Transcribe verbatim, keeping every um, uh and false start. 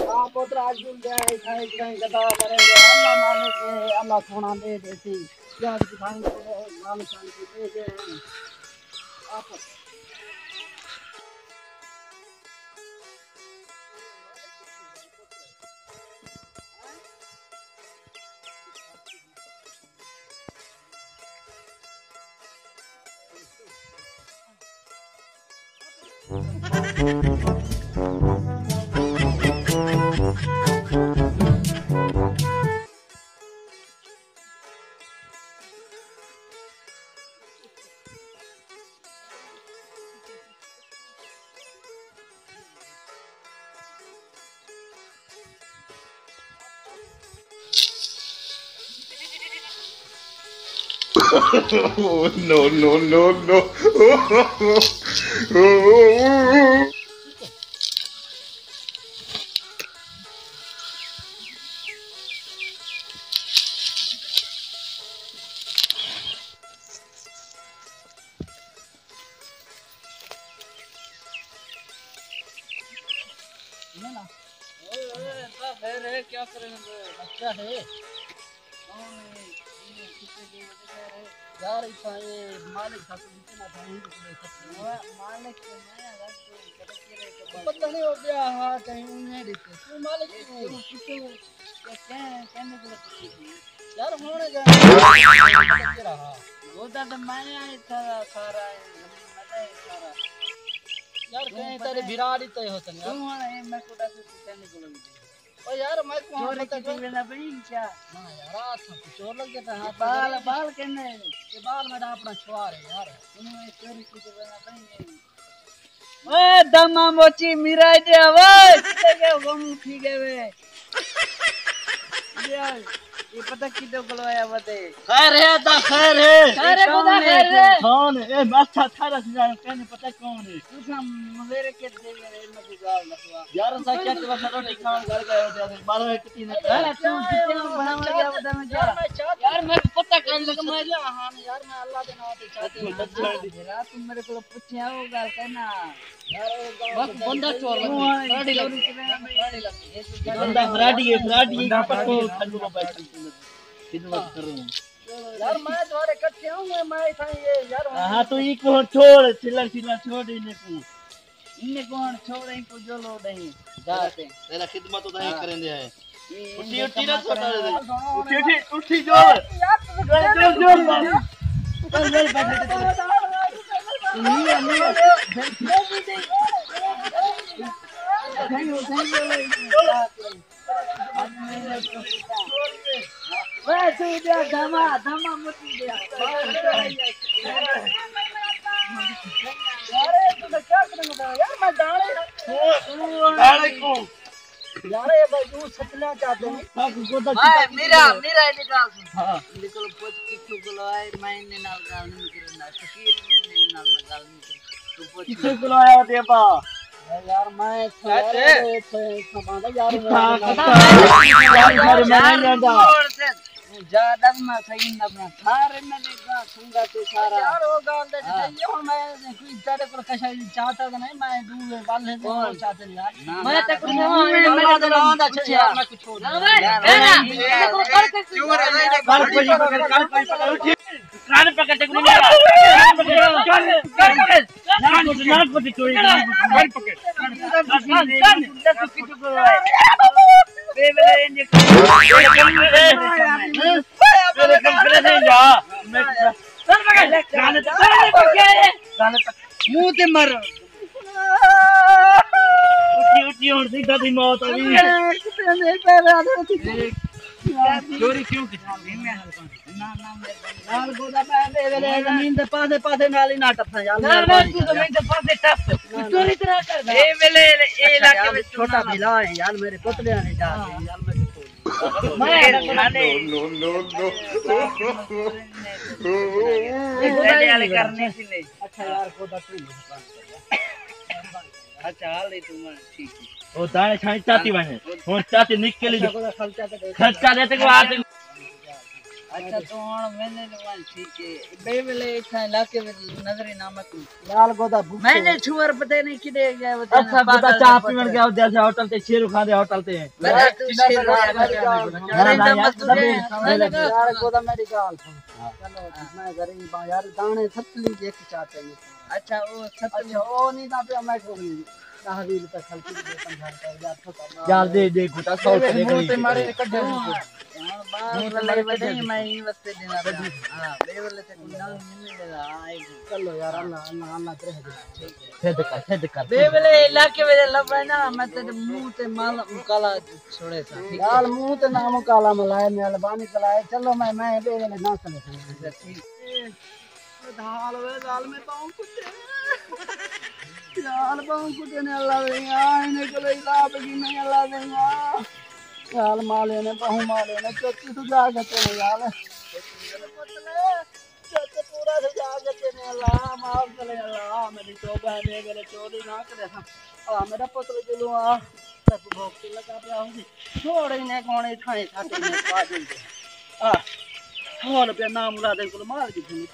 ہاں پتر، اڄ ڄل ڳئے، اتھاں ہک ݙینہہ گدا مرے ڳئے۔ اللہ مالک ہے، اللہ سونا ݙے ݙیسی۔ یار دکھائیں تو مال شان کی دے دے۔ آپ Oh, no, no, no, no. اوئے، اوئے، اتنا خیر ہے، کیا کریں گے؟ بچہ ہے۔ کون ہے؟ یہ کتے کے بچہ ہے؟ یار، اتنا یہ مالک تھا تو اتنا تھا، ہی تو دے سکتے ہیں۔ وہ مالک تو میں الگ تو پتہ نہیں ہو گیا، ہاں، کہیں انہیں دیتے۔ تو مالک یہ کیوں؟ کیوں کتے کو؟ کیا کہیں، کہنے کو لگتی ہے؟ یار، ہونے جانے۔ تیرا ہاں۔ وہ تو میں آیا تھا سارا، زمین میں آیا سارا۔ یار، کہیں تیرے بھرا دیتے ہوتے ہیں، یار۔ تو ہاں، میں کو دس کہنے کو لگتی ہے۔ او یار، میں کو چوری پتہ کی کر۔ دل نہ بنی کیا؟ نہ یار، آ تھا تو چور لگ جاتا ہے، ہاتھ بال، بال کہنے؟ یہ بال میرا اپنا چھوار ہے یار۔ انہوں نے چوری کی دل نہ بنی۔ اے دما موچی میرا دے، اوئے کتے کے غم اٹھی گئے وے۔ یار، یہ پتہ کدو کلوایا وتے۔ خیر ہے، دا خیر ہے۔ خیر ہے، خدا خیر ہے۔ کون ہے؟ اے ماتھا تھارا سی جانا، کہنے پتہ کون ہے؟ تساں میرے کے دے میرے مدد گال نہ ہوا۔ یار، اساں کیا تیرا سا روٹی کھان گھر گئے ہوتے ہیں، بارہ ایک تین ہے۔ یار، تو کتنے بنا گیا بتا میں کیا؟ یار، میں پتہ کر لگا میں۔ ہاں یار، میں اللہ دے نام تے چاہتے ہیں۔ یار، تم میرے کو پوچھے ہو گل کہنا۔ یار، وہ بندہ چور لگا۔ بندہ فراڈی ہے، فراڈی ہے، پکو کھلو بھائی۔ خدمت کروں۔ یار، میں تھوڑے کٹھے ہوں، میں اتھاں یہ، یار، ہاں، تو ای کو چھوڑ، چلر چلر چھوڑ انہیں کو۔ انہیں کو ہن چھوڑ، ان کو جو لوڑ ہے، جا تے۔ تیرا خدمت تو نہیں ہاں۔ کریں دے ہیں۔ اٹھی، اٹھی نہ چھوڑ۔ اٹھی، اٹھی، اٹھی جو۔ جو، جو، جو۔ اے توں ݙیا دھما، دھما مٹی ݙیا۔ یار، اے توں کیا کرݨ لڳا؟ یار، میں دانے۔ دانے کوں؟ یار، اے بھائی، توں سچ نہ چاہتے ہیں۔ ہاں، میرا، میرا ایک ڳالھ سݨ۔ ہاں۔ میرے کول پچھ کتھوں کولوں آئے، میں انہیں نال ڳالھ نہیں کریندا، فقیر نے میرے نال میں ڳالھ نہیں کریندا۔ کتھوں کولوں آیا ݙیبا؟ یار، میں اتھوں، یار، اتھوں، اتھوں باندا یار، کتھاں، میں کتھاں؟ یار، گھر میں نہیں رہندا۔ جا دم میں صحیح نہ بنا۔ سارے میں نے گا سنگا تے سارا۔ یار، او ڳالھ تے ہاں۔ صحیح ہے، ہݨ میں کوئی تیرے کول کشا چاہتا تو نہیں، میں دو والے دے کول چاہتے نہیں یار۔ میں تے کچھ نہیں، میں تے نہ دا چھیا، میں کچھ ہور نہ، میں کہنا، میں تے کول کر کے کیوں رہے؟ کر کوئی پکڑ، کر کوئی پکڑ، اٹھ۔ کان پکڑ تے کوئی نہیں۔ کان پکڑ، کان پکڑ، کان پکڑ، کان پکڑ، کان پکڑ۔ منہ تے مر۔ اٹھی، اٹھی، ہݨ سیدھا دی موت آ ڳئی۔ چوری کیوں کیتی؟ نال گودا پے دے ویلے زمین دے پاسے پاسے نال ہی نہ ٹپساں یار، نہ، نہ، مہربانی توں کر۔ زمین دے پاسے ٹپ۔ نہ، نہ۔ چوری تے نہ کردا۔ اے ویلے اے علاقے یار، وچ چھوٹا بھلا ہے یار، میرے پتلے آنے جا کے یار، میں کتھوں میں نو، نو، نو، نو۔ اے گودا والے کرنے سی نے۔ اچھا یار، گودا توں ہی۔ اچھا، حال ہے توں، ٹھیک ہے۔ او دانے کھائیں چاتی ونے۔ ہن چاتی نکلی۔ اچھا، گودا خرچہ تے ݙے۔ خرچہ ݙے تے کو آ تے۔ اچھا، تو ہݨ ویندے تے ونڄ، ٹھیک ہے۔ ٻئے ویلے اتھاں علاقے وچ نظر ہی نہ متوں۔ لال گودا بھوکے۔ میں نے چھوہر پتہ نہیں کݙے ڳئے، وہ اچھا، جانے گودا پاگل چاہ پتر۔ پیوݨ ڳیا ہوندے، اساں ہوٹل تے، شیرو خان دے ہوٹل تے۔ بھلا تو شیر ہو یا میری ڳالھ سُݨ، میری ڳالھ سُݨ۔ یار، گودا میری ڳالھ سُݨ۔ چلو، میں غریب ہاں یار، داݨے ستلی جے ہک چاہ چاہیے۔ اچھا، او ستلی۔ اچھا، او نہیں تاں پیا میں کوئی ݙاہ ویہہ روپے خرچ دے، پنجاہ روپے یار، چھوٹا مال۔ یار، دے، دے، گھٹا سو روپے دے۔ منہ تے مارے تے کڈھے۔ ہاں، ٻاہر منہ تے لے مارے کڈھے۔ میں ایں واسطے ݙیندا پیا۔ ہاں، ٻئے ویلے تے کوئی نہ نہیں ݙیندا۔ ہاں، اے۔ چلو یار، اللہ، اللہ، اللہ تیرے حاضر۔ ٹھیک ہے۔ سدھ کر، سدھ کر۔ ٻئے ویلے علاقے وچ لبھے نا، میں تیرے منہ تے مال کالا چھوڑے سا، ٹھیک ہے؟ یار، منہ تے نام کالا ملائے، مہربانی کلائے۔ چلو، میں، میں ٻئے ویلے نہ کرے۔ اچھا، ٹھیک۔ ڈھال وے ظالمے، ٻہوں کٹے۔ یار، ٻہوں کٹے نے اللہ دے، آ، انہیں کولے عذاب گھنے اللہ دے، آ۔ یار، مالے نے، ٻہوں مالے نے، چوکی تو جا کے تے یار۔ چوکی پورا تو جا کے تے اللہ، معاف کرے اللہ، میری توبہ ہے، میرے چوری نہ کرے۔ آ، میرا پتر جلو آ۔ تک بھوک تے لگا پیا ہوندی۔ چھوڑ انہیں کونے تھائیں ساٹے نے پا دیں۔ آ، چھوڑ پیا نام مراد کول مار دی تھیں۔